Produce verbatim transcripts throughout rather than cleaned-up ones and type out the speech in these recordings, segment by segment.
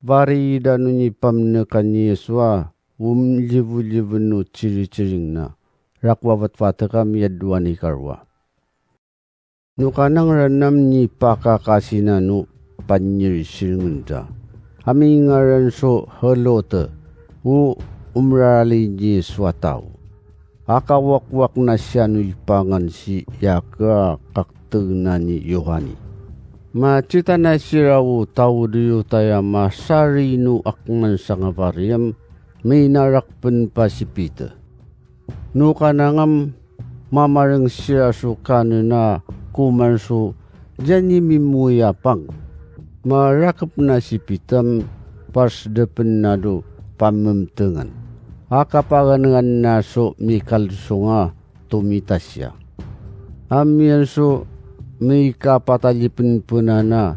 Barida no nipamnekan ni Yesua, umlibulibu no chirichiring na, rakwabat patekam yadwa ni karwa. No kanangranan nipakakasina no panyirsiringen da. Ami ngaran so Helote, o umrarali ni Yesua tawo. Akawakwak na siya no ipangan si Yake a kaktenan ni Yohane. Matsita na sira o tawo duyotay a masari no akman sangabariam, may narakpen pa si Peter. No kanangam, mamareng sira so kanen a koman so dyan himimuya pang. Marakep na si Peter, pasdepen na do pamemtengan. Akapagangan na so mikalsong a tumitas siya. Amiyan so may kapatalipenpenan a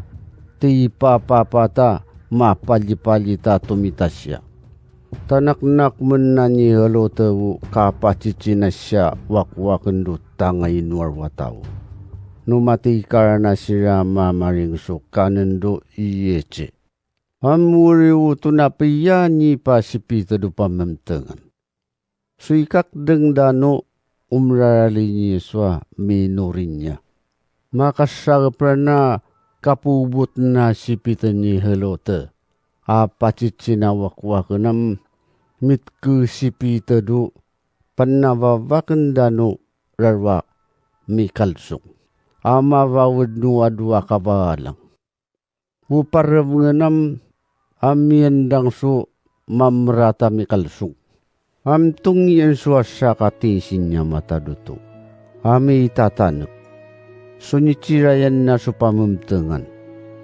tipapapata mapalipalita tumitas siya. Tanaknakmen na ni Helote o kapatsitsi na siya wakwaken do tangay no arwa tawo. No matikara na sira mamareng so kanen do iyetse. Amori o tuna piya nipa si Peter do pamemtengan. So ikakdeng da no umrarali ni Yesua minori niya. Makasarep ra na kapubot na si Peter ni Helote. Apatsitsi na wakwaken am mitke si Peter do pannababaken da no rarwa mikalsong. Amabawed no adwa kabalang. Uparem ngenam amiyan dang so mamrata mikalsong. Am tungian so asakatinsi niya mataduto. Ami itatanek. So nitsirayan na so pamemtengan.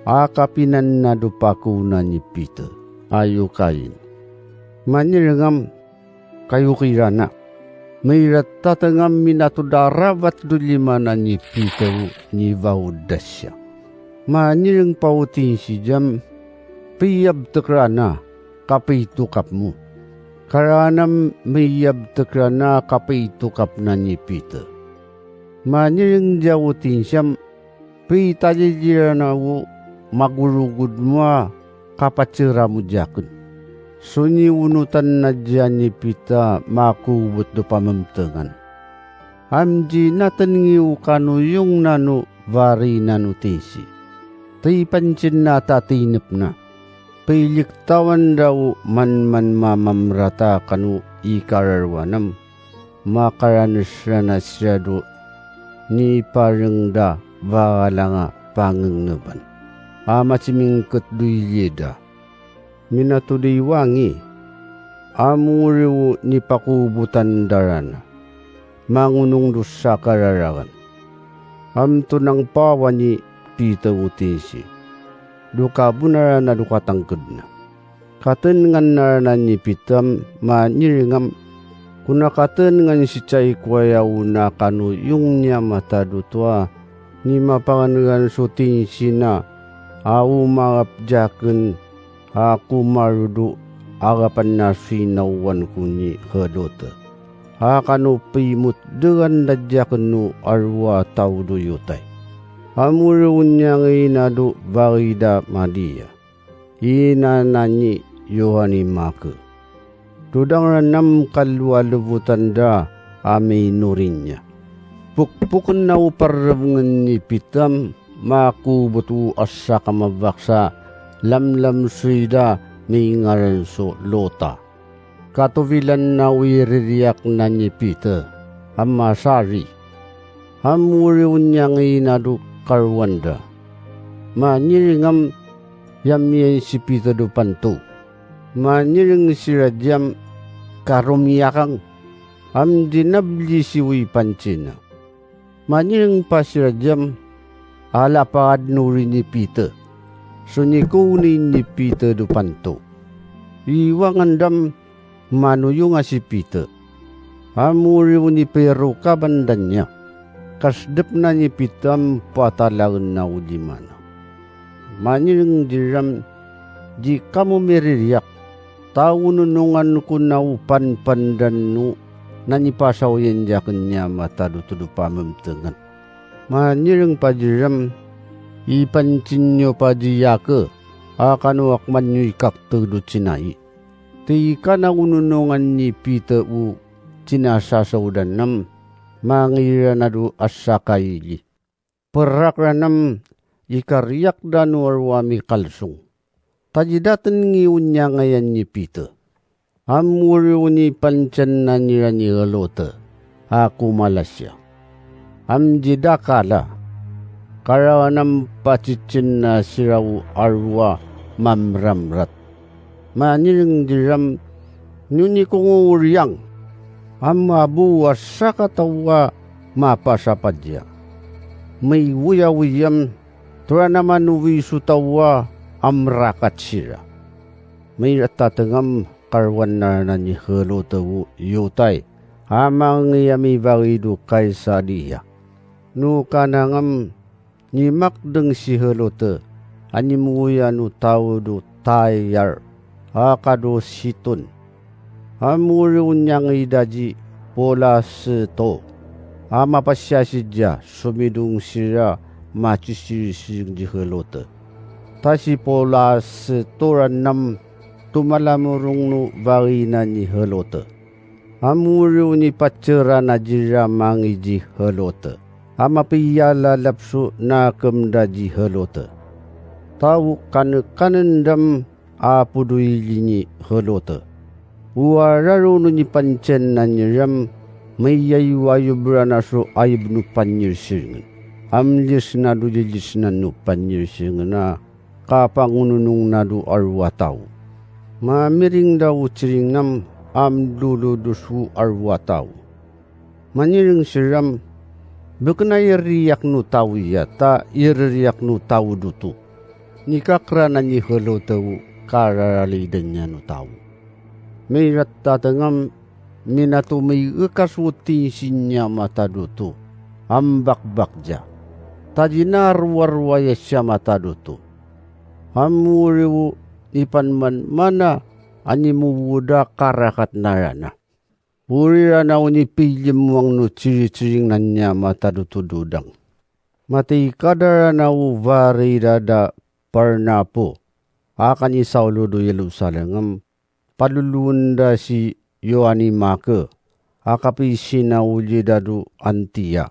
Akapinan na do pakuna ni Peter. Ayo kain. Manirengam kayukira na. May ratatengam minatod arabat do lima na ni Peter nibawod da siya. Manireng pa utinsi diyam, piyabtek ra na, kapay tukap mo. Karanam miyabtek ra na, kapay tukap na ni Peter. Manireng diya utinsiyam, Pitalilira na wo magurugod mo a kapatsera mo diyaken. Suniunutan na diyan ni Pita makubot do pamemtengan. Am di natengiw kanuyong na no bari na no tinsi. Tipansin na ta tinep na. Piliktawan daw man man mamamrata kano ikararwanam. Makaranes ra na sira do nipareng da bagala nga pangengneban. Ama simingket do ilida. Minatod iwangi. Amo riwo nipakubotan da ra na. Mangunong do sa kararagan. Am tunang pawa ni Pita utinsi. Do kabunara na do katangked na. Katengan na ra na ni Pita maniringam, kuna katengan si Chay Kuwayaw na kanuyong niya mataduto a, ni mapangan ngan so tinsi na, aw mangap diyaken, ako marudo, agapan na sinawan ko ni Hedote. A kano pimutdegan da diyaken no arwa taw do yutay. Amuri unya nga ina do bagay da Maria. Ina na ni Yohane Make. Dudang ranam kalwalubutan da a minori niya. Pukpuken na o parabngen ni Pitam, makubot o asa kamabaksa, lamlamsoy da mingaran so Lota. Katubilan na wiririyak na ni Pita, am masari. Amuri unya nga ina do karwan da. Maniringam yamiyan si Pita do panto. Maniring sira diyam karumiyakang. Am dinabli si Wiy Panchina. Maniring pa sira diyam, ala pa adnuri ni Pita. Sunikuni ni Pita do panto. Iwangan dam manuyonga si Pita. Amuri uni pirukaban da niya. Kasdep na ni Pita am patalagen na o lima na. Maniring diram, di kamo miririyak. Tawo nunungan ko na o panpandan no nanipasaw yan diyaken niya mataduto do pamemtengan. Maniring pa diram, ipansin niyo pa di Yake, a kano ak man niyo ikaktudo tsinai. Ti kanangununongan ni Peter o tsinasasawdan nam, mangira na do asakaili. Perak ra nam, ikariyak da no arwa mikalsong. Tadi daten ngiyon niya ngayan ni Peter. Amuri uni pantian na nira ni Helote, ako malasya. Am di dakala, karawan am patsitsin na sira o arwa mamramrat. Maniring diram, nini ko nguriang, am abuwas sa katawa mapasapadya. May wiyawiyam, tura naman wiso tawa, am rakat sira. May ratatengam, karwan na ni Helote o yutay, a mangiyami barido kay sa diya. No kanangam, nimakdeng si Helote, an imuya no tawo do Tayar, a kado Siton. Amuri unya ngida di Polaseto, a mapasya sidya, sumidong sira, matsisirisiring di Helote. Ta si Polaseto ra nam, tumalamurong no barina ni Helote. Amuri uni patsera na dira mangi di Helote. A mapiyalalapso nakemda di Helote. Tawo kanekanen dam apo do ili ni Helote. Uwararo no nipantian na niram, mayaywayob ra na so ayob no panyirsiringen. Amlis na do lilisnan no panyirsiringen na kapangununong na do arwa tawo. Mamiring daw tsiring nam am luludos o arwa tawo. Maniring siram, bukun na iriyak no tawo iya, ta iririyak no tawo duto. Nikakra na ni Helote o kararalidan niya no tawo. May ratatengam, minato may ekas o tinsin niya mata duto, am bakbak diya. Ta dinarwarwaya siya mata duto. Amuri o ipanmanmana, an imuwo da karakat na ra na. Uri ra na o nipilimwang no tsiritsiring na niya mata duto dudang. Matikada ra na o barida da Parnapo, a kan isaulo do Jerusalem, paluluon da si Yoani Make, a kapisinauli da do Antia.